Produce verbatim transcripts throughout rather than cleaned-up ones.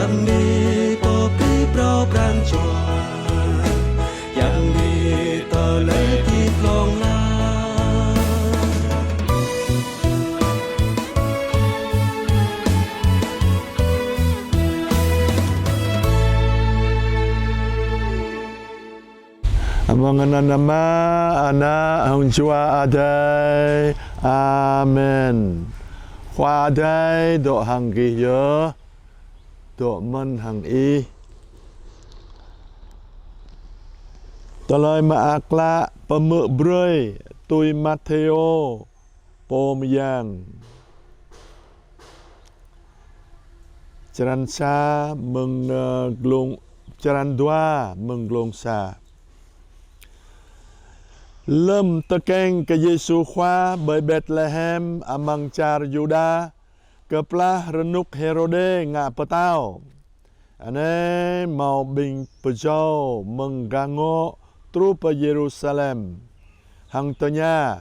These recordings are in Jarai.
Yang ni pô pơpŭ pran jua, yang ni tơlơi pơpŭ hlŏng lar. Amăng anăn Ama, Ană hăng Jua Adai. Amen. Khua Adai dŏ hăng gih yơh. Dŏ mơ̆n hăng ih. Tơlơi Mơak Klă pơhmư̆ brơi tui Mathêô pô mơyang. Črăn sa mơ̆ng, ơ, glông, črăn dua mơ̆ng glông sa. Lơm tơkeng kơ Yêsu Khua ƀơi Betlehem amăng čar Yuđa, kơplah rơnŭk Hêrôdê ngă pơtao, anai hmâo ƀing pơjâo mơ̆ng gah ngŏ truh pơ Yêrusalem, hăng tơña: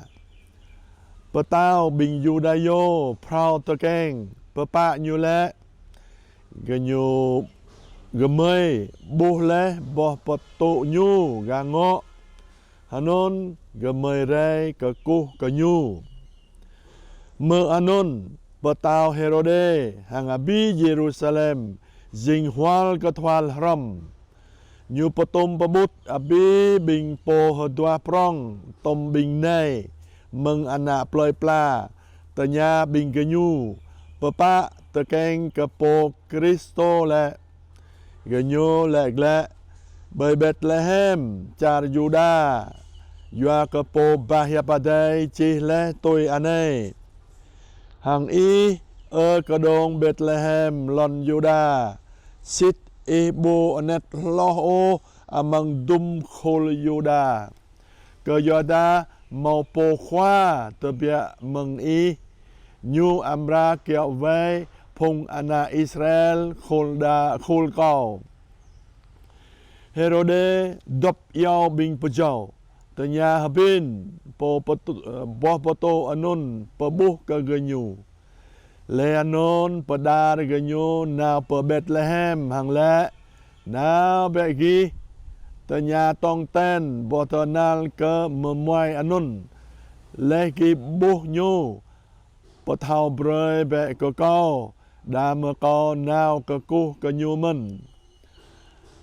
Pơtao ƀing Yuđa yơh phrâo tơkeng, pơpă ñu lĕ? Gơñu, gơmơi ƀuh laih boh pơtŭ ñu gah ngŏ, hơnŭn gơmơi rai kơkuh kơ ñu. Mơ̆ anŭn, pơtao Hêrôdê hăng abih Yêrusalem jing hual kơthual hrŏm. Ñu pơtum pơƀut abih ƀing pô hơduah prŏng tŏm ƀing nai mơ̆ng ană plơi pla, tơña ƀing gơñu: Pơpă tơkeng kơ pô Kristô lĕ? Gơñu laĭ glaĭ: Ƀơi Betlehem čar Yuđa, yua kơ pô bah hiăp Adai čih laih tui anai: Hăng ih, ơ kơđông Betlehem lŏn Yuđa, sĭt ih ƀu anet hloh ôh amăng dŭm khul Yuđa. Kơyuadah hmâo pô Khua tơbiă mơ̆ng ih, ñu amra kiaŏ wai phung ană Israel khul đa, khul kâo. Hêrôdê dŏp iâu ƀing pơjâo, tơña hơbĭn pô pơtŭ, boh pơtŭ anŭn pơƀuh kơ gơñu. Laih anŭn pơđar gơñu nao pơ Betlehem hăng laĭ: Nao bĕ gih, tơña tong ten boh tơhnal kơ mơmuai anŭn. Laih gih ƀuh ñu, pơthâo brơi bĕ kơ kâo, đah mơ̆ kâo nao kơkuh kơ ñu mơ̆n.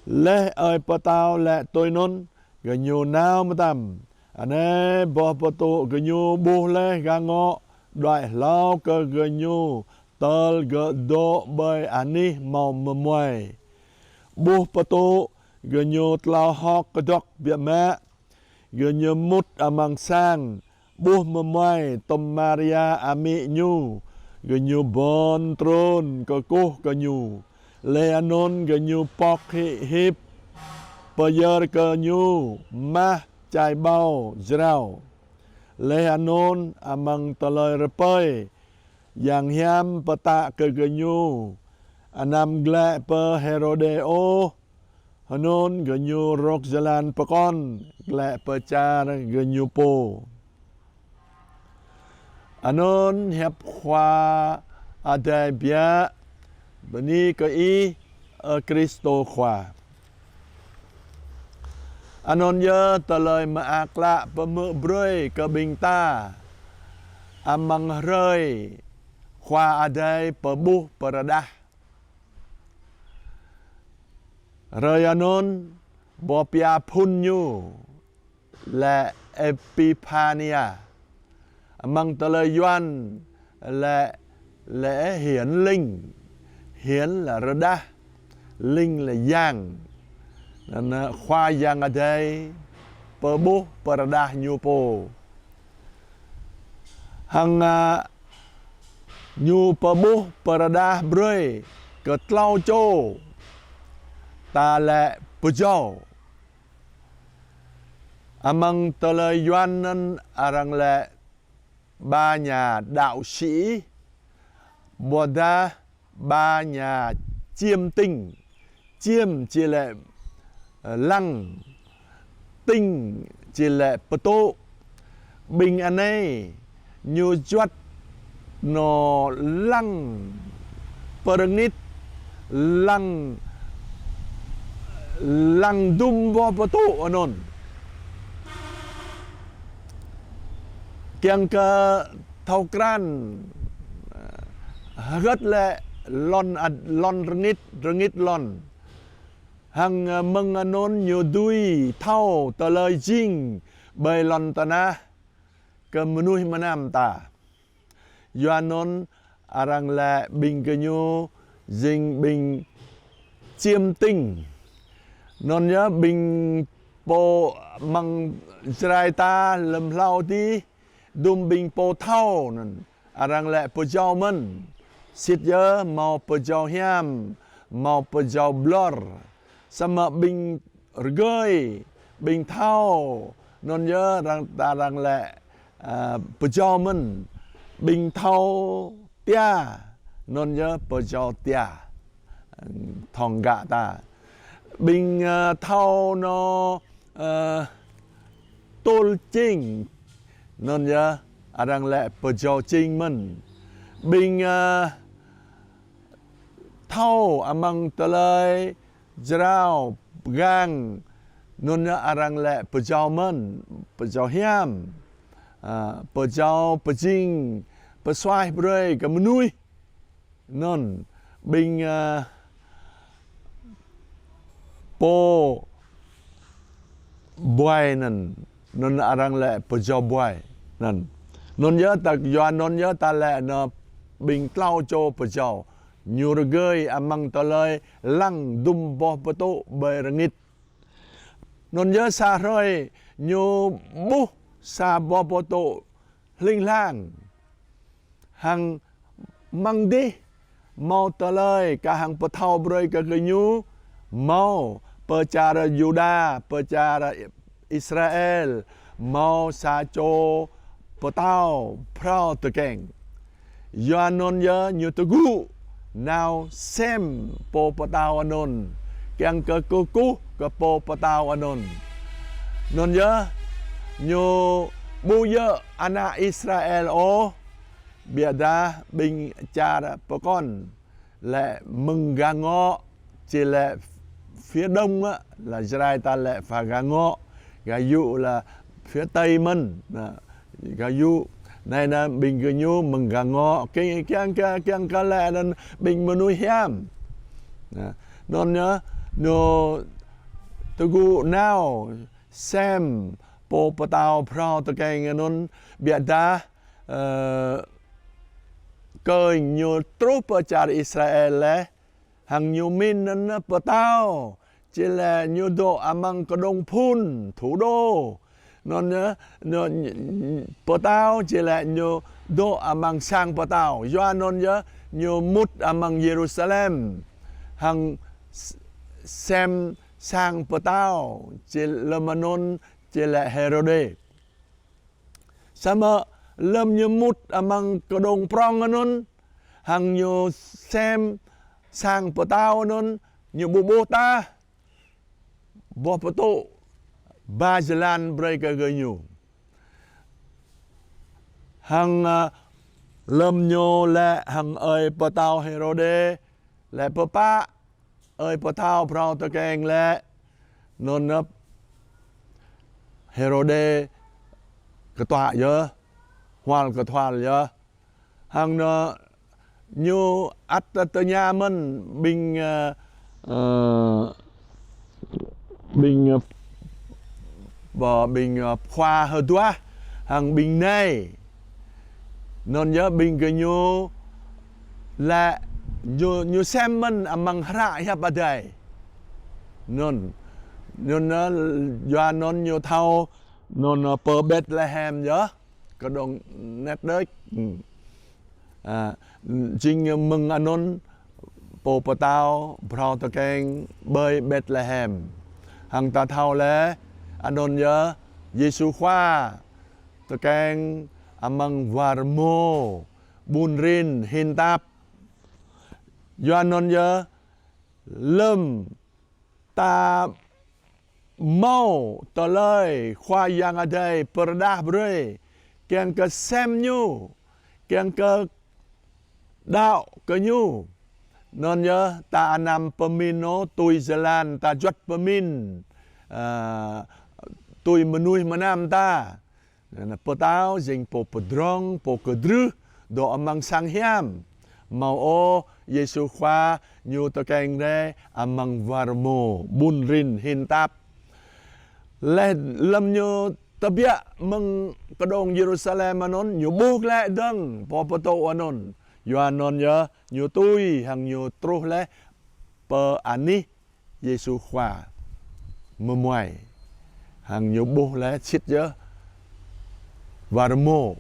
Laih ơi pơtao laĭ tui anŭn, gơñu nao mơtam. Anai boh pơtŭ gơñu ƀuh laih gah ngŏ, đuaĭ hlâo kơ gơñu tơl gơ̆ dŏ ƀơi anih hmâo mơmuai. Ƀuh pơtŭ, gơñu tlao hơ̆k kơdŏk biă mă. Gơñu mŭt amăng sang, ƀuh mơmuai tŏm Maria amĭ ñu, gơñu bon trŭn kơkuh kơ ñu. Laih anŭn gơñu pŏk hĭ hip, pơyơr kơ ñu mah čai ƀâo jrao. Laih anŭn amăng tơlơi rơpơi, yang hiam pơtă kơ gơñu anăm glaĭ pơ Hêrôdê ôh. Hơnŭn gơñu rŏk jơlan pơkŏn glaĭ pơ čar gơñu pô. Anŭn hiăp Khua Adai biă. Bơni kơ Ih, ơ Kristô Khua. Anŭn yơh tơlơi mơak klă pơhmư̆ brơi kơ ƀing ta amăng hrơi Khua Adai pơƀuh pơrơđah. Hrơi anŭn, boh pia phŭn ñu laĭ Êpiphania. Amăng tơlơi Yuan laĭ, laĭ hiển linh. Hiển là rơđah, linh là yang. Anŭn Khua Yang Adai pơƀuh pơrơđah ñu pô. Hăng, a, ñu pơƀuh pơrơđah brơi kơ tlâo čô, ta laĭ pơjâo. Amăng tơlơi Yuan anŭn arăng laĭ ba nhà đạo sĩ, ƀôdah ba nhà chiêm tinh. Chiêm či laĭ, ơ, lăng, tinh či laĭ pơtŭ. Ƀing anai ñu juăt nao lăng pơrơngit lăng, lăng dŭm boh pơtŭ anŭn. Kiăng kơ thâo krăn, hơgĕt lĕ lŏn ad-, lŏn rơngit, rơngit lŏn. Hăng, ơ, mơ̆ng anŭn ñu dưi thâo tơlơi jing ƀơi lŏn tơnah kơ mơnuih mơnam ta. Yua anŭn arăng lĕ ƀing gơñu jing ƀing chiêm tinh. Anŭn yơh ƀing pô amăng Jrai ta lơ̆m hlâo adih, dŭm ƀing pô thâo anŭn, arăng lĕ pơjâo mơ̆n. Sĭt yơh hmâo pơjâo hiam, hmâo pơjâo ƀlŏr. Samơ̆ ƀing rơgơi, ƀing thâo, anŭn yơh arăng, ta arăng lĕ, ơ, pơjâo mơ̆n. Ƀing thâo tia, anŭn yơh pơjâo tia. Thŏng gah ta. Ƀing, ơ, thâo anŏ, ơ, tŭl čing, anŭn yơh arăng lĕ pơjâo čing mơ̆n. Ƀing, ơ, thâo amăng tơlơi jrao pơgang, anŭn yơh arăng lĕ pơjâo mơ̆n, pơjâo hiam, ơ, pơjâo pơjing, pơsuaih brơi kơ mơnuih. Anŭn ƀing, ơ, pô ƀuai anŭn, anŭn arăng lĕ pơjâo ƀuai anŭn. Anŭn yơh ta, yua anŭn yơh ta lĕ nao ƀing klâo čô pơjâo. Ñu rơgơi amăng tơlơi lăng dŭm boh pơtŭ ƀơi rơngit. Anŭn yơh sa hrơi ñu ƀuh sa boh pơtŭ hling hlang. Hăng amăng adih hmâo tơlơi kah hăng pơthâo brơi kơ gơñu, hmâo pơ čar Yuđa, pơ čar Israel, hmâo sa čô pơtao phrâo tơkeng. Yua anŭn yơh ñu tơgŭ nao sem pô pơtao anŭn, kiăng kơ kơkuh kơ pô pơtao anŭn. Anŭn yơh ñu ƀu djơ̆ ană Israel ôh, biă dah ƀing čar pơkŏn lĕ mơ̆ng gah ngŏ, či lĕ phía đông á, là Jrai ta lĕ pha gah ngŏ, gah yŭ là phía tây mơ̆n. Nă, gah yŭ. Anai nă ƀing gơñu mơ̆ng gah ngŏ, kiăng, kiăng, kiăng, kiăng kơ lĕ anŭn ƀing mơnuih hiam. Nă, anŭn yơh, ñu tơgŭ nao sem pô pơtao phrâo tơkeng anŭn, biă dah, ơ, kơ ñu truh pơ čar Israel lĕ, hăng ñu mĭn anŭn pơtao, či lĕ ñu dŏ amăng kơđông phŭn, thủ đô. Anŭn yơh, ñu, pơtao či lĕ ñu dŏ amăng sang pơtao. Yua anŭn yơh ñu mŭt amăng Yêrusalem, hăng s-, sem sang pơtao, či lơ̆m anŭn či lĕ Hêrôdê. Samơ̆ lơ̆m ñu mŭt amăng kơđông prŏng anŭn, hăng ñu sem sang pơtao anŭn, ñu ƀu ƀuh tah boh pơtŭ ba jơlan brơi kơ gơñu. Hăng, ơ, lơ̆m ñu lĕ hăng ơi pơtao Hêrôdê lĕ pơpă, ơi pơtao phrâo tơkeng lĕ, anŭn nă Hêrôdê kơtuă yơh, hual kơthual yơh. Hăng nă ñu ăt tơña mơ̆n ƀing, ơ, ơ, ƀing, ơ, ƀơ-, ƀing, ơ, khua hơduah hăng ƀing nai. Anŭn yơh ƀing gơñu lĕ ñu, ñu sem mơ̆n amăng hră hiăp Adai. Anŭn, anŭn, ơ, yua anŭn ñu thâo, anŭn, ơ, pơ Betlehem yơh. Kơđông net đôč. Ơ. Ơ, jing mơ̆ng anŭn pô pơtao phrâo tơkeng ƀơi Betlehem. Hăng ta thâo lĕ, anŭn yơh Yêsu Khua tơkeng amăng war rơmô, ƀun rin, hin tap. Yua anŭn yơh lơ̆m ta hmâo tơlơi Khua Yang Adai pơrơđah brơi, kiăng kơ sem ñu, kiăng kơ đaŏ kơ ñu. Anŭn yơh, ta anăm pơmĭn ôh tui jơlan ta juăt pơmĭn, ă, tui mơnuih mơnam ta. Pơtao jing pô pơdrŏng, pô kơdrưh, dŏ amăng sang hiam. Hmâo ôh Yêsu Khua ñu tơkeng rai amăng war rơmô, ƀun rin hin tap. Laih lơ̆m ñu tơbiă mơ̆ng kơđông Yêrusalem anŭn, ñu ƀuh glaĭ dơ̆ng pô pơtô anŭn. Yua anŭn yơh, ñu tui hăng ñu truh laih pơ anih Yêsu Khua mơmuai. Hăng ñu ƀuh laih sĭt yơh war rơmô,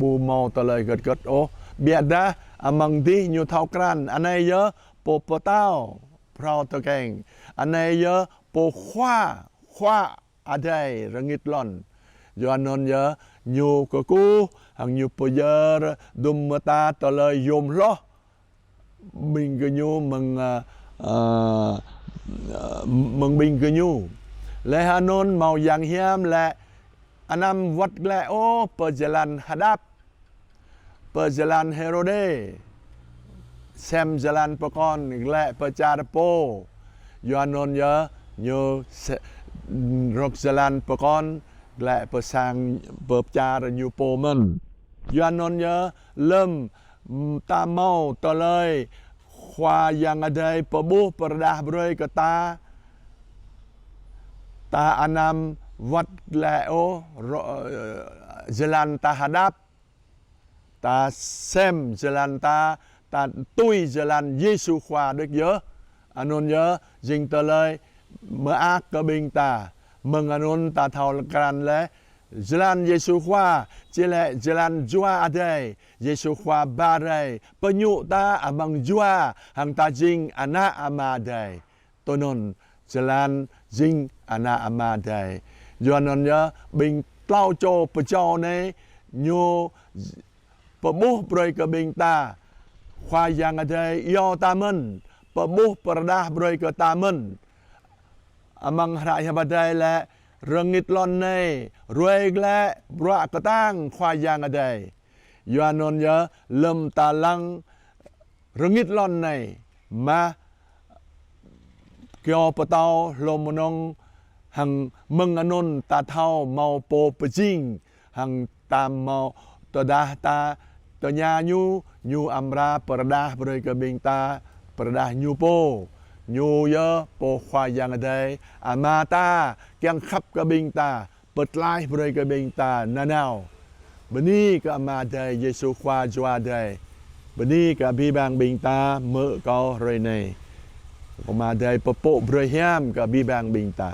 ƀu hmâo tơlơi gơ̆t gơ̆t ôh. Biă dah amăng dih ñu thâo krăn, anai yơh pô pơtao phrâo tơkeng. Anai yơh pô Khua, Khua Adai rơngit lŏn. Yua anŭn yơh ñu kơkuh, hăng ñu pơyơr dŭm mơta tơlơi yôm hloh ƀing gơñu mơ̆ng, ă, ă, mơ̆ng ƀing gơñu. Laih anŭn hmâo yang hiam laĭ anăm wơ̆t glaĭ ôh pơ jơlan hơđăp, pơ jơlan Hêrôdê, sem jơlan pơkŏn glaĭ pơ čar pô. Yua anŭn yơh ñu se-, rŏk jơlan pơkŏn glaĭ pơ sang pơ čar ñu pô mơ̆n. Yua anŭn yơh lơ̆m ta hmâo tơlơi Khua Yang Adai pơƀuh pơrơđah brơi kơ ta, ta anăm wơ̆t glaĭ ôh rŏ-, jơlan ta hơđăp. Ta sem jơlan ta, ta tui jơlan Yêsu Khua đôč yơh. Anŭn yơh jing tơlơi mơak kơ ƀing ta. Mơ̆ng anŭn ta thâo krăn laih, jơlan Yêsu Khua či laĭ jơlan Jua Adai. Yêsu Khua ba rai pơñŭ ta amăng Jua hăng ta jing ană Ama Adai. Tui anŭn jơlan jing ană Ama Adai. Yua anŭn yơh ƀing klâo čô pơjâo anai ñu pơƀuh brơi kơ ƀing ta Khua Yang Adai iâu ta mơ̆n, pơƀuh pơrơđah brơi kơ ta mơ̆n. Amăng hră hiăp Adai laĭ rơngit lŏn anai ruai glaĭ bruă kơtang Khua Yang Adai. Yua anŭn yơh lơ̆m ta lăng rơngit lŏn anai mah kơyâo pơtâo hlô mơnơ̆ng hăng mơ̆ng anŭn ta thâo hmâo pô pơjing hăng ta hmâo tơdah ta tơña ñu, ñu amra pơrơđah brơi kơ ƀing ta, pơrơđah ñu pô. Ñu yơh pô Khua Yang Adai, Ama ta kiăng khăp kơ ƀing ta, pơtlaih brơi kơ ƀing ta nanao. Bơni kơ Ama Adai, Yêsu Khua Jua Adai. Bơni kơ abih bang ƀing ta hmư̆ kâo hrơi anai. Kơ Ama Adai pơpŭ brơi hiam kơ abih bang ƀing ta.